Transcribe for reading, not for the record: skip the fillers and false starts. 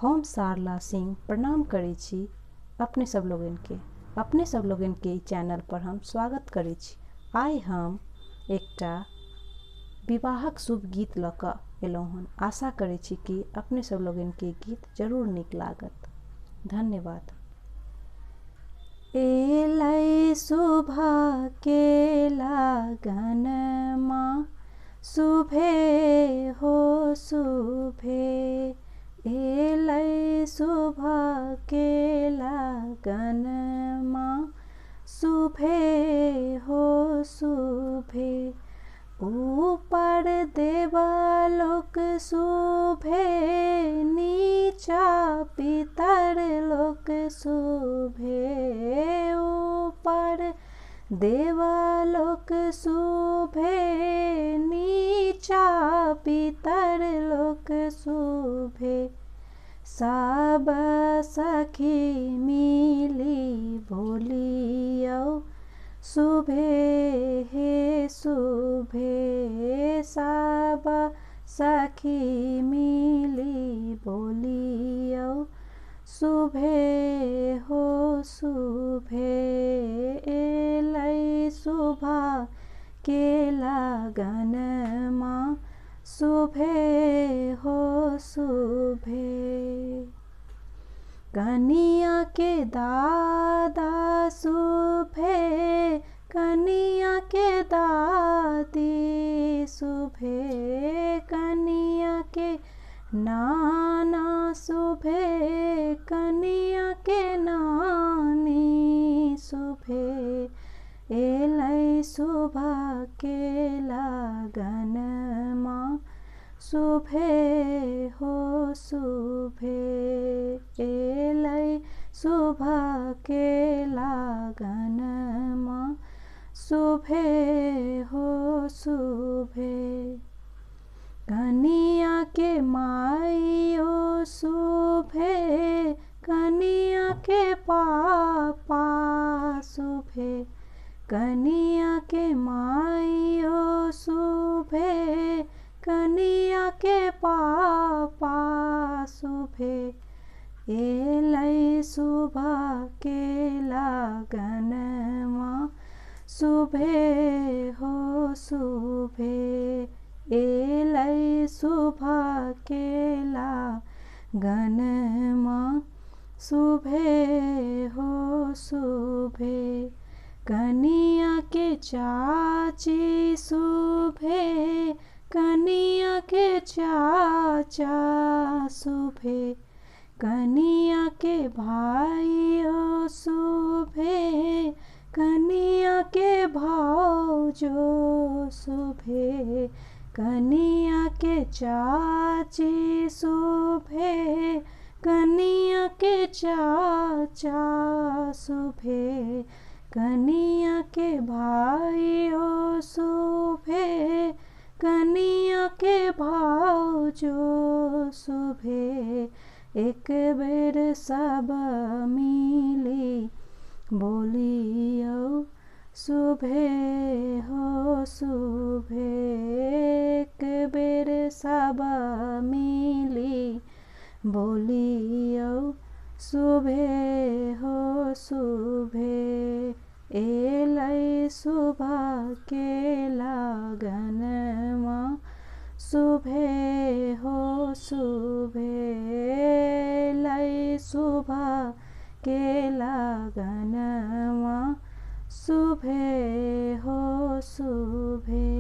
हम शारला सिंह प्रणाम करै छी अपने सब लोगन के। अपने सब लोगन के ई चैनल पर हम स्वागत करै छी। आइ हम एकटा विवाहक शुभ गीत लऽ कऽ एलहुँ हन। आशा करै छी कि अपने सब लोगन के गीत जरूर नीक लागत। धन्यवाद। एलै शुभ के लगन माँ शुभे हो शुभे, एलै शुभ के लगन माँ शुभे हो शुभे। ऊपर देवलोक शुभे, नीचा पितर लोक शुभे। ऊपर देवलोक शुभे, नीचा पितर लोक शुभे। सब सखी मिली बोलियौ शुभे हे शुभे। सब सखी मिली बोलियौ शुभे हो शुभे। एलै शुभ के लगन माँ शुभे हो शुभे। कनिया के दादा शुभे, कनिया के दादी शुभे। कनिया के नाना शुभे, कनिया के नानी शुभे। एलै शुभ के लगन माँ शुभे हो शुभे। एलै शुभ के लगन माँ शुभे हो शुभे। कनिया के माइयो शुभे, कनिया के पापा शुभे। कनिया के माइयो शुभे, कनिया के पापा शुभे। एलै शुभ के लगन माँ शुभे हो शुभे। एलै शुभ के लगन माँ शुभे हो शुभे। कनिया के चाची शुभे, कनिया के चाचा शुभे। कनिया के भाइयो शुभे, कनिया के भाउजो शुभे। कनिया के चाची शुभे, कनिया के चाचा शुभे। कनिया के भाइयो शुभे, कनिया के भाउजो शुभे। एक बेर सब मिली बोलियौ शुभे हो शुभे। एक बेर सब मिली बोलियौ शुभे हो शुभे। एलै शुभ के लगन माँ शुभे हो शुभे। एलै शुभ के लगन माँ शुभे हो शुभे।